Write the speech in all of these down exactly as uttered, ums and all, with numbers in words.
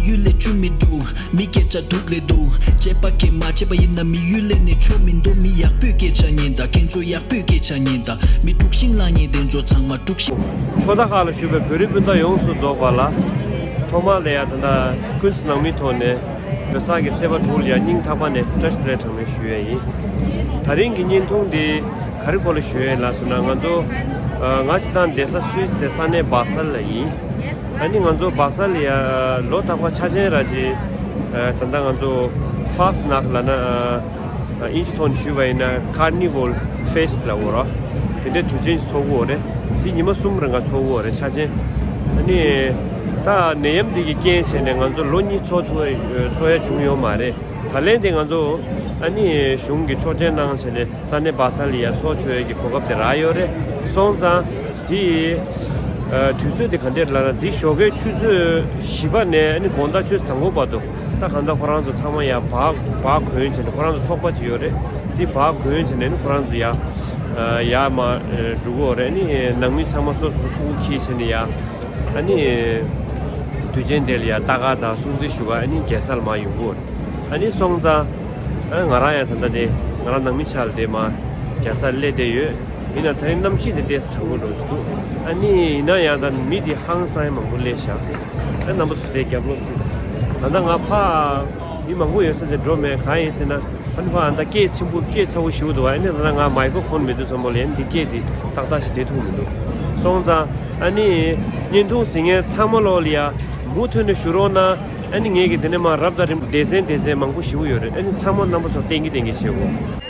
ཡུལ་ལས་ཆུ་མི་འདུག་མི་སྐད་ཆ་སྡུག་ལས་འདུག་བྱས་པ་གས་མ་བྱས་པ་ཡིན་ན་མི་ཡུལ་ལས་ནས་ཆོ་མི་འདུག་མི་ཡག་པོའི་སྐད་ཆ་ཉན་དང་། ཁྱེད་ཚོ་ཡག་པོའི་སྐད་ཆ་ཉན་དང་། མི་དཀྲུག་ཤིང་ལ་ཉན་དེ་ཚོ་ཚང་མ་དཀྲུག་ཤིང་། ཕྱོགས་མཐའ་ཁག་ལ་བཞུགས་པའི་བོད་རིགས་སྤུན་ཟླ་ཡོངས་སུ་རྫོགས་པ་ལ། ཐོག་མར་ལ་ཡ་ད་ལྟ་ཀུན་གཟིགས་ནང་མིའི་ཐོག་ནས་བོད་གསར་གྱི་ཚེས་པ་དྲུག་ལ་ཡ་སྙིང་ཐག་པ་ནས་བཀྲ་ཤིས་བདེ་ལེགས་གྲངས་མེད་ཞུ་ཡས་ཡིན། ད་རིང་གི་བརྙན་ཐུང་འདི་ག་རེ་སྐོར་ལ་ཞུ་ཡས་ལ་ཟེར་ན། ང་ཚོ་ང་སྤྱིར་བཏང་བསྡད་ས་སུད་སི་ས་གནས་སྦ་སལ་ལ་ཡིན། ཨ་ནི་ང་ཚོ་སྦ་སལ་ལ་ཡ་ལོ་རྟག་པར་འཆར་ཅན་ར་ཅིག་ད་ལྟ་ང་ཚོ་ཧྥ་སི་ནག་ལ་ན། ཨིན་ཇི་ཐོག་ནས་ཞུས་པ་ཡིན་ན་Carnival Fest ལབ་ཡོད་རེད། དེ་འདྲའི་དུས་ཆེན་ཞིག་ཚོགས་ཀྱི་ཡོད་རེད། དེ་ཉི་མ་གསུམ་རིང་ག་ཚོགས་ཀྱི་ཡོད་རེད། འཆར་ཅན། ཨ་ནི་ད་ནད་ཡམས་འདི་གི་རྐྱེན་བྱས་ནས་ང་ཚོ་ལོ་གཉིས་ཚོགས་ཐུབ་ཚོགས་ཡ་བྱུང་ཡོད་མ་རེད། ད་ལན་དེ་ང་ཚོ་ཨ་ནི་གཞུང་གི་ཆོག་མཆན་གནང་བྱས་ནས་ས་གནས་སྦ་སལ་ལ་ཡ་ཚོགས་ཆོག་ཡ་གི་གོ་སྐབས་དེ་རག་ཡོད་རེད། སོང་ཙང་དེ་ཡི་དུས་ཚོད་དེ་ག་འདྲས་ལབ་ན། འདི་ཞོགས་ཀའི་ཆུ་ཚོད་བཞི་པ་ནས་ཨ་ནི་དགོང་དག་ཆུ་ཚོད་དང་པོ་བར་དུ། ད་གང་ལྟར་ཁོ་རང་ཚོ་ཚང་མ་ཡར་སྦ་སྦ་གོན་བྱས་ནས། ཁོ་རང་ཚོ་ཚོགས་པ་ཅིག་ཡོད་རེད། དེ་སྦ་གོན་བྱས་ནས་ནི་ཁོ་རང་ཚོ་ཡར་ཡར་མར་འགྲོ་གི་ཡོད་རེད། ཨ་ནི་ནང་མི་ཚང་མ་སོ་སོ་སོ་ཕྲུ་གུ་འཁྱེར་བྱས་ནས་ཡར། ཨ་ནི་དུས་ཆེན་དེ་ལ་ཡར་ལྟ་ག་དང་སྲུང་བརྩི་ཞུ་ག་ཨ་ནི་རྒྱལ་ས་ལ་མར་ཡོང་གི་ཡོད་རེད། ཨ་ནི་སོང་ཙང་ཨ་ང་རང་ཡང་ད་ལྟ་དེ་ང་རང་ནང་མི་ཆ་ལ་དེ་མར་རྒྱལ་ས་ལ་སླེབས་བསྡད་ཡོད། ཡིན་ན་ད་རིང་གནམ་གཤིས་དེ་ཏོག་ཙམ་གྲང་མོ་འགྲོ་གི་འདུག་ཨ་ནི་ཡིན་ན་ཡང་ད་མི་དེ་ཧང་སང་ཡ་མང་པོ་སླེབས་ཤག་ཨ་རྣམ་པ་ཚོ་དེ་རྒྱབ་ལོགས་སུ། ད་ལྟ་ང་ཕ་མི་མང་པོ་ཡོད་ས་དེ་འགྲོ་མེད། གང་ཡིན་ཟེར་ན། ཨ་ནི་ཕ་ཨ་ད་སྐད་ཆེན་པོ་སྐད་ཚ་པོ་ཞིག་འདུག་ཨ་ནི་ད་ལྟ་ང་མའི་ཀོ་ཕོན་མེད་དུས་ཙམ་པ་ལ་ཡ་འདི་སྐད་དེ་ཏག་ཏག་ཞིག་བདེ་ཐུབ་མི་འདུག་སོང་ཙང་ཨ་ནི་བརྙན་ཐུང་གཟིགས་མཁན་ཚང་མ་ལོག་ལ་ཡ་མུ་མཐུད་ནས་བཞུགས་རོགས་གནང་། ཨ་ནི་ངས་ཀྱི་དེ་ནས་མར་རབ་དང་རིམ་པ་སྡེ་ཚན་སྡེ་ཚན་མང་པོ་ཞིག་ཡོད་རེད། ཨ་ནི་ཚང་མ་རྣམ་པ་ཚོ་བསྟན་གྱི་བསྟན་གྱི་བྱེད་དགོས།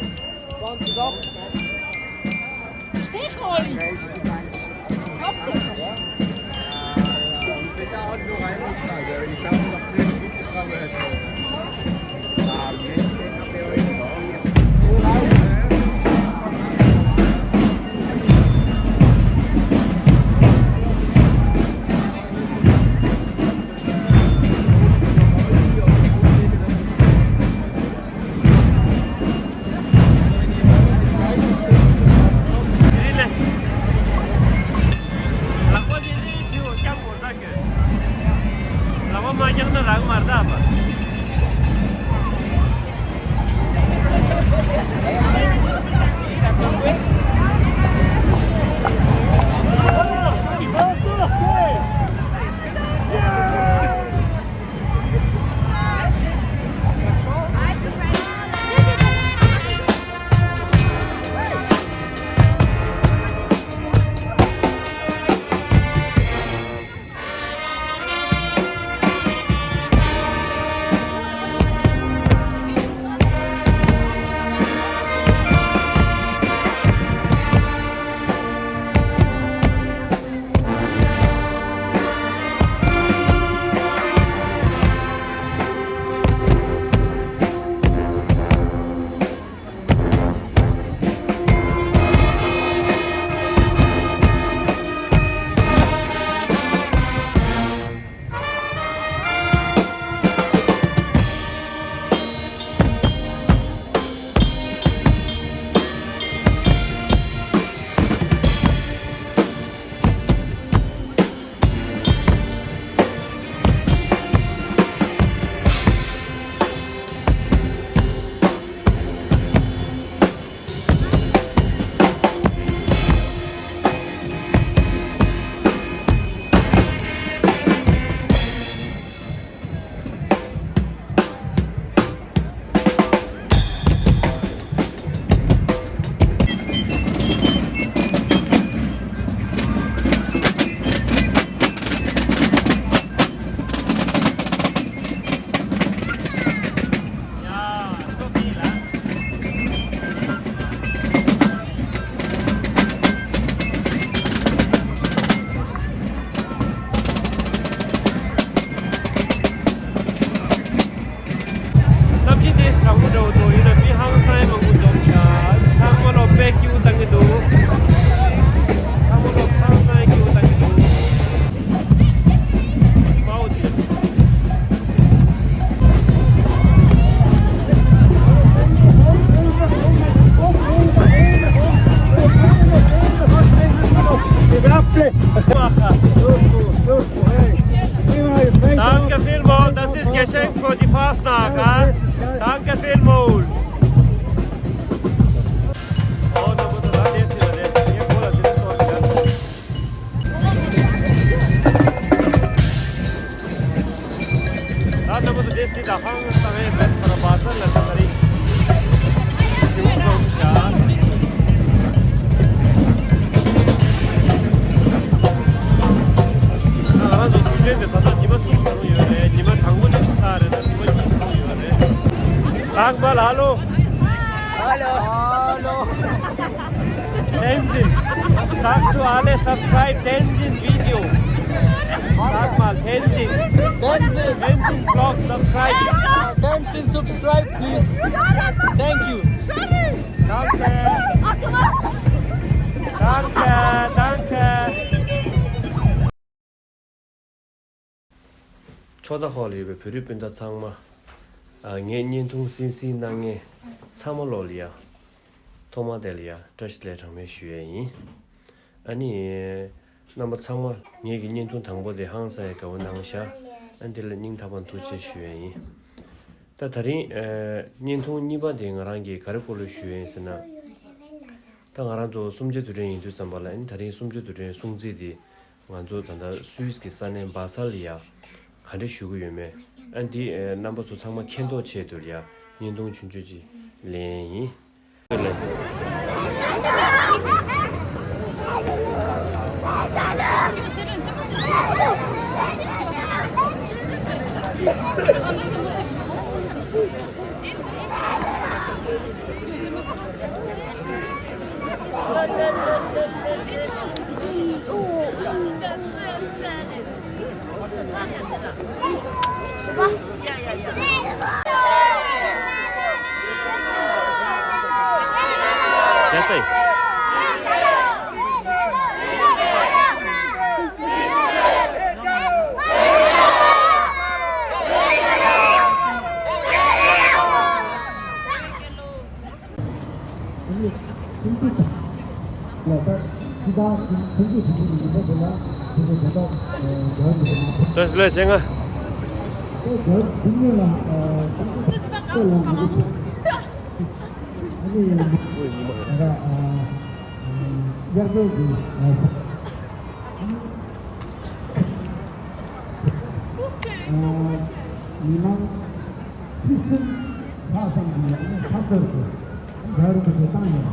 Thanks for the Fastnacht, huh? Danke vielmals. Oh, da muss er da jetzt wieder, der ist hier voll, das ist doch ganz ད་ལྟ་བུ་དེ་སྲིད་ད་ཧང་སང་བའི་མེད་པར་བ་ས་ལ་ད་རིང་ཞིག་སོང་བྱ། ང་རང་ཚོ་དུས་ཆེན་དེ་ད་ལྟ་ཉི་མ་གསུམ་བྱུང་ཡོད་རེད། ཉི་མ་དང་པོ་དེ་ཚར་རེད། ད་ཉི་མ་གཉིས་བྱུང་ཡོད་རེད། ཧང་མ་ལ་ཧ་ལོ། ཧ་ལོ། Tenzin. Sagst du alle subscribe Tenzin Video? Sag mal, Tenzin. Tenzin. Tenzin Vlog, subscribe. Tenzin, subscribe, please. Thank you. Danke. Danke, danke. ཕྱོགས་མཐའ་འཁོར་ལ་ཡོད་པའི་བོད་རིགས་སྤུན་ཟླ་ཚང་མ། ཨ། ངའི་བརྙན་ཐུང་གསན་གཟིགས་གནང་མཁན་ཚང་མ་ལོག་ལ་ཡ། ཐོག་མ་དེ་ལ་ཡ་བཀྲ་ཤིས་བདེ་ལེགས་གྲངས་མེད་ཞུ་ཡས་ཡིན། ཨ་ནི། རྣམ་པ་ཚང་མ་ངེད་ཀྱི་བརྙན་ཐུང་དང་པོ་དེ་ཧང་སང་ཡ་དགའ་བོ་གནང་ཤག་ཨ་ནི་དེ་ལ་སྙིང་ཐག་པ་ཐུགས་རྗེ་ཆེ་ཞུ་ཡས་ཡིན། ད་ད་རིང་། ཨ། བརྙན་ཐུང་གཉིས་པ་དེ་ང་རང་གིས་ག་རེ་སྐོར་ལ་ཞུ་ཡས་ཡིན་ཟེར་ན། ད་ང་རང་ཚོ་གསུམ་བརྒྱ་དུས་དྲན་ཡིན་དུས་ཙམ་པ་ལ། ཨ་ནི་ད་རིང་གསུམ་བརྒྱ་དུས་དྲན་སྲུང་བརྩི་དེ། ང་ཚོ་ད་ལྟ་སུད་སི་གི་ས་གནས་བྷ་སལ་ལ་ཡ་ག་འདྲ་ཞུ་གི་ཡོད་མེད། ཨ་འདི་རྣམ་པ་ཚོ་ཚང་མ་མཁྱེན་རྟོགས་ཆེད་དུ་ལ་ཡ་བརྙན་ཐུང་ཆུང་ཆུང་ཅིག་ལེན་ཡིན། མི་མང་ཁྲི་གསུམ་ལྷག་ཙམ་གྱིས་ཡང་ན་ཚབ་ཏུ་རྒྱལ་བ་རིན་པོ་ཆེ་བཏང་ཡོད།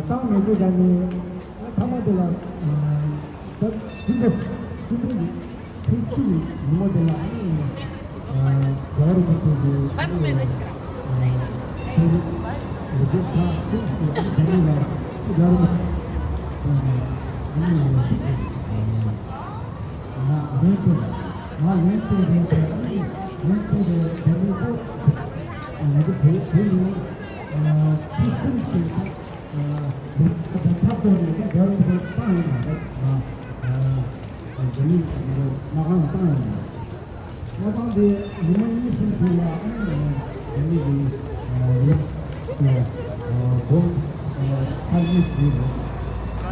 བཏང་མེད་དུས་ཀ་ནས་ཐ་མ་དེ་ལ་ད་ཐུན་ཏེ་ཐུན་ཏེ་ཡིན། ཐུན་ཏེ་ཡིན་ཉིན་མོ་དེ་ལ་ཨ་ནི་རྒྱལ་བ་རིན་པོ་ཆེ་གི་ཨ་ནི་ཐུན་ཏེ་ཡིན་ཁ་ཐུན་ཏེ་ཨ་ནི་དེ་ནས་ལ་རྒྱལ་བ་རིན་པོ་ཆེ་ཨ་ནི་ལ་ཡང་ཐུག་ཨ་ནི་ང་ལན་སྤྲད་ང་ལན་སྤྲད་རེད་དེ་ཨ་ནི་ལན་སྤྲད་རེད་དེ་ནས་ཁོ་ང་ཚོ་བོད་བོད་ནས་ཨ་ཐུག་ཐུག་ཟེར་ད། ཐབས་ཐོག་ནས་ཀྱང་རྒྱལ་བ་རིན་པོ་ཆེ་བཏང་ཡོད་མ་རེད། ང་ང་ང་འདི་ནས་ང་ཚོ་མངའ་ཁོངས་བཏང་ཡོད་མ་རེད། མངའ་ཁོངས་དེ་ཉི་མ་གཉིས་གསུམ་ཞིག་ལ་ཨ་ནི་ང་འདི་ནས་ཀྱི་ཡོད་སྒོ་ཁ་གཉིས་ཞིག་རེད།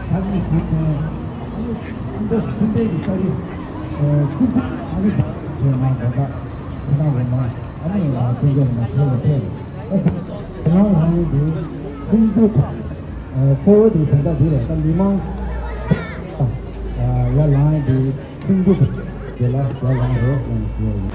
ཁ་གཉིས་ཞིག་བྱས་ནས་ཨ་ནི་ཨ་མདོ་སུམ་པའི་གི་ས་རི་ཀུ་ཀུ་ཨ་ནི་བྱས་མ་འདོད་པ་ཁྱེད་རང་རེད་མ་ཨ་ནི་ང་ཀུན་ཀྱང་མ་ཁྱེད་ལ་ཕེབས། ཡང་ལྷང་དེ་ཁུངས་སྐྱེལ་དང་གཙོ་བོ་དེ་དོན་དག་འདི་རེད། ད་མི་མང་ཡར་ལངས་དེ་ཁུངས་སྐྱེལ་དེ་ལ་ཡར་ལངས་རོགས་གནང་ཞུ་ཡ་ཡིན།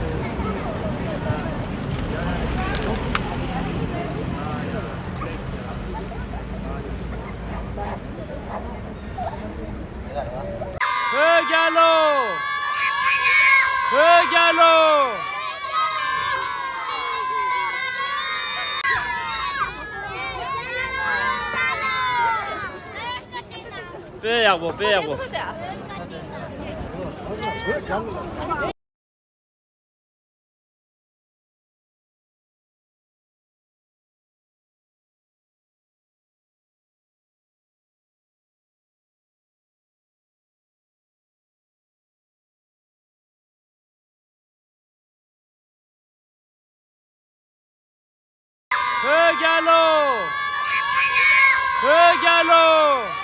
བོད་རྒྱལ་ལོ། བོད་རྒྱལ་ལོ། དཔེ་ཡག་པོ། དཔེ་ཡག་པོ། བོད་རྒྱལ་ལོ། བོད་རྒྱལ་ལོ།